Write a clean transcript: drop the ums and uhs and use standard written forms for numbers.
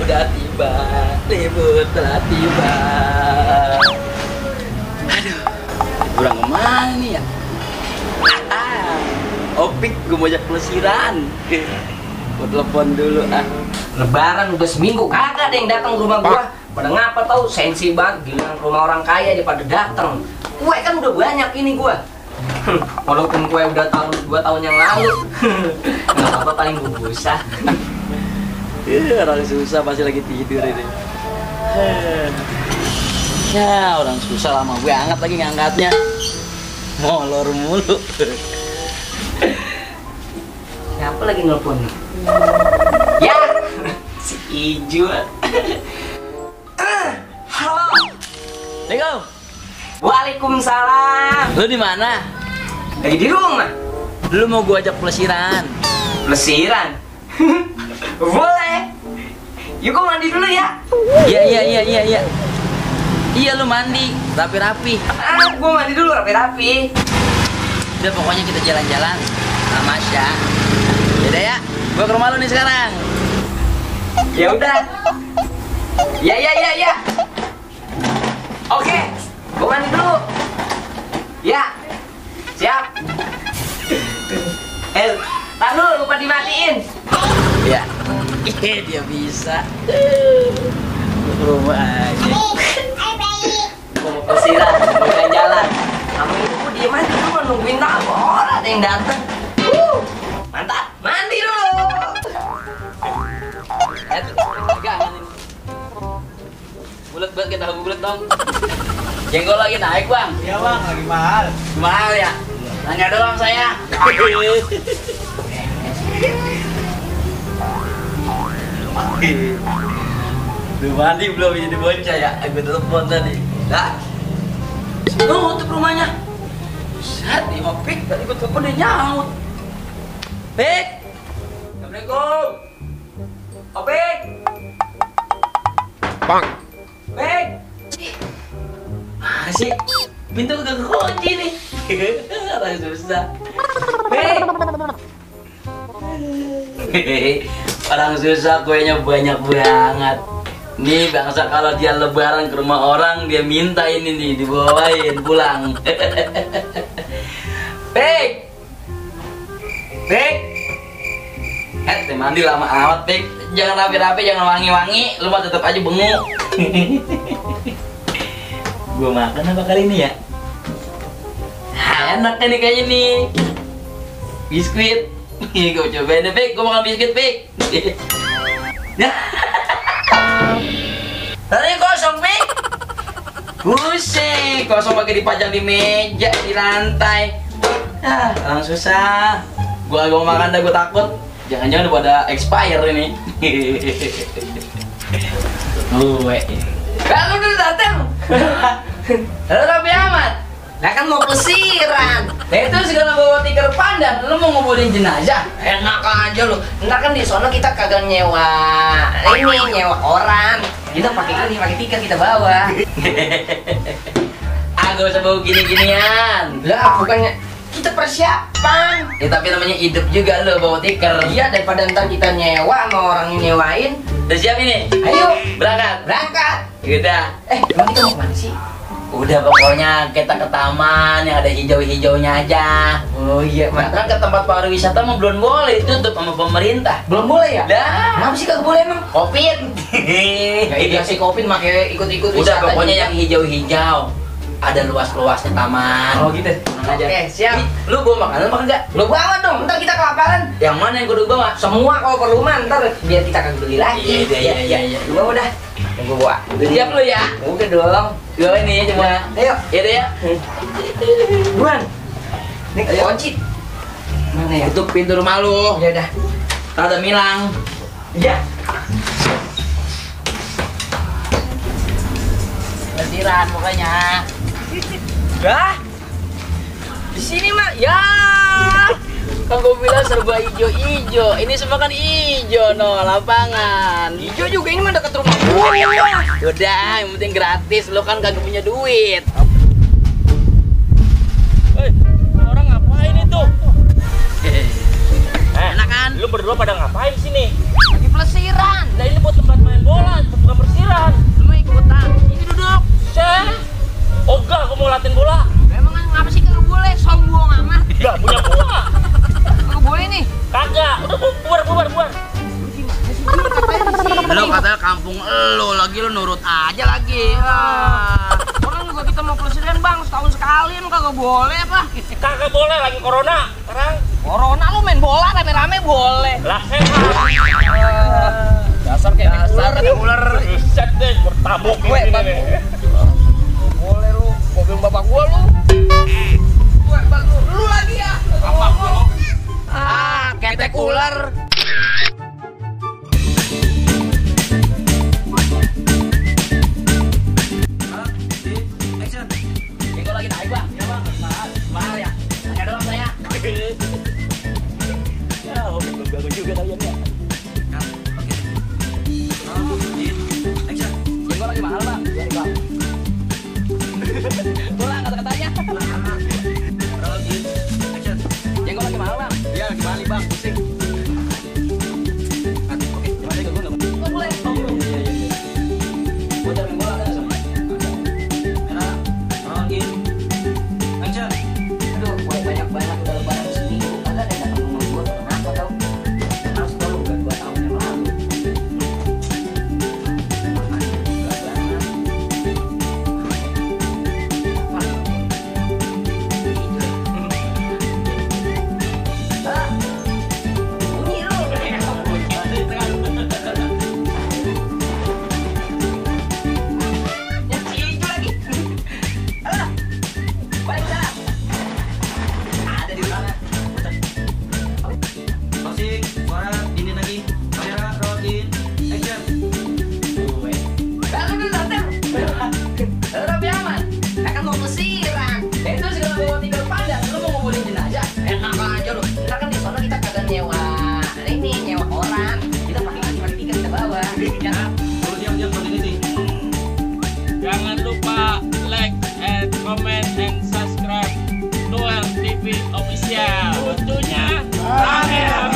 Udah tiba, libur telah tiba. Aduh, kurang kemana nih ya? Opik, gue mau ajak pelesiran. Gue telepon dulu ah. Lebaran udah seminggu kagak ada yang datang ke rumah gua. Pada ngapa tahu sensi banget, giliran ke rumah orang kaya dia pada datang. Kue kan udah banyak ini gua. Walaupun kue udah 2 tahun yang lalu. Nggak apa-apa, paling bungkusan. Orang susah pasti lagi tidur ini. Ya orang susah lama gue angkat lagi ngangkatnya. Molor mulu. Siapa lagi nelpon nih? Ya, si Ijo. Halo. Assalamualaikum. Waalaikumsalam. Lu di mana? Lagi di rumah. Lu mau gue ajak pelesiran? Pelesiran? Boleh. Yuk gua mandi dulu ya. Iya. Iya lu mandi, rapi-rapi. Gua mandi dulu rapi-rapi. Udah pokoknya kita jalan-jalan sama Masya. Yaudah ya, gua ke rumah lu nih sekarang. Ya udah. Ya. Oke, gua mandi dulu. Ya. Siap. Tar dulu, lupa dimatiin. Ya. Dia bisa. Gua ke rumah aja. Gua mau pelesiran, mau jalan-jalan. Kamu itu gua diem aja dulu nungguin orang ada yang dateng. Mantap, mandi dulu. Pegangan ini. Bulet banget kita bulet dong. Jengkol lagi naik bang. Iya bang, lagi mahal. Mahal ya. Nanya doang saya. Udah mandi belum jadi bocah ya? Gue telepon tadi. Lah, nutup rumahnya. Set, dia mau pik. Tadi gue telepon dia nyaut. Pik. Assalamualaikum. Oh Pik. Bang. Pik. Mana sih? Pintu udah kekunci nih. Orang susah. Pik. Orang susah kuenya banyak banget. Nih bangsa kalau dia lebaran ke rumah orang dia minta ini nih dibawain pulang. Pik. Pik. Mandi lama amat Pik. Jangan rapi-rapi, jangan wangi-wangi. Lu mah tetap aja benguk. Gua makan apa kali ini ya? Enak nih kayaknya nih. Biskuit. Gue cobain deh, Pik. Gue makan biskuit, Pik. Tadi kosong, Pik. Buset, kosong pakai dipajang di meja, di lantai. Orang susah. Gue agak mau makan dah, gue takut. Jangan-jangan udah pada expire ini. Gue. Kalau udah datang. Halo, rapi amat. Nah kan mau pelesiran. Itu segala bawa tikar pandan. Lu mau nguburin jenazah? Enak aja lu. Ntar kan di sono kita kagak nyewa nyewa orang. Kita pakai ini, pakai tikar kita bawa. Gak usah bawa gini-ginian. Lah bukannya kita persiapan. Ya tapi namanya hidup juga lo bawa tikar. Iya, daripada ntar kita nyewa sama orang yang nyewain. Udah siap ini? Ayo berangkat. Berangkat. Udah. Emang kita mau kemana sih? Udah pokoknya kita ke taman yang ada hijau-hijaunya aja. Oh iya, maka ke tempat pariwisata mah belum boleh, tutup sama pemerintah. Belum boleh ya? Dah. Kenapa sih kagak boleh emang? Covid. Ya iya sih Covid, makanya ikut-ikut wisata. Udah pokoknya juga yang hijau-hijau. ada luas-luasnya taman. Oh gitu. Tenang aja. Oke, siap. Ih, lu bawa makanan apa enggak? Lu bawa dong, ntar kita kelaparan. Yang mana yang kudu bawa? Semua kalau perlu mah ntar biar kita kagak beli lagi. Iya. Lu bawa dah. Yang gua bawa. Udah siap lu ya? Udah dong. Gua ini coba. Ayo. Iya deh ya. Buan. Nih Ayo. kunci. Mana ya? Tutup pintu rumah lu. Ya udah. Tak ada milang. Ya. Letiran mukanya. Dah. Di sini mah ya. Kan gue bilang serba ijo-ijo. Ini semua kan ijo no, lapangan. Hijau juga ini mah dekat rumah gua. Udah, yang penting gratis. Lo kan kagak punya duit. Orang ngapain itu? Enak kan? Lu berdua pada ngapain sini? Lagi pelesiran. Nah ini buat tempat main bola, bukan persiran. Lu mau ikutan? Ini duduk. Ceh, ogah aku mau latihan bola. Emang ngapa sih kagak boleh? Sombong amat. Gak punya bola. Kagak boleh nih. Kagak, udah bubar. Lu katanya kampung elu lagi, lu nurut aja lagi. Orang juga kita mau pelesiran bang, setahun sekali emang kagak boleh apa? Kagak boleh lagi corona. Sekarang Corona lu main bola rame-rame boleh. lah sehat. Dasar kayak ular. Set deh, bertabuk Gue, ini Bang. nih. Boleh lu. Mobil bapak gua lu. Gue bang lu lagi ya. Apa lu? Ketek ular. Jengkol lagi naik bang. Ya bang. Mahal ya. Tanya doang saya. Ya, bagus juga kalian ya. Jengkol lagi mahal bang. Jadi bang. Pulang kata-katanya. Jengkol lagi mahal bang. Iya lagi balik bang. Pusing. Oke, gimana deh gue nggak boleh. Gue jamin bola kan sama. Merah, rolling, action. Aduh, gue banyak-banyak udah lebaran seminggu. Kagak ada yang datang rumah gua. Kenapa tau? Harus tau lu udah 2 tahun yang lalu. Makanya juga banget. Ah, bunyi lu. Yang si hijau lagi. Alah, balik sana. Ada di sana. Closing, suara dinding lagi, kamera rolling, action. Lalu dulu datang. Lebih aman. Akan mau pelesiran. Itu segala bawa tidur padang. Lu mau nguburin jenazah? Enak aja lu. Ntar kan di sana kita kagak nyewa orang. Kita pakai tiket kita bawa. Ya. Lu diam-diam continuity. Jangan lupa like and comment and subscribe Noel TV Official. Tentunya rame-rame.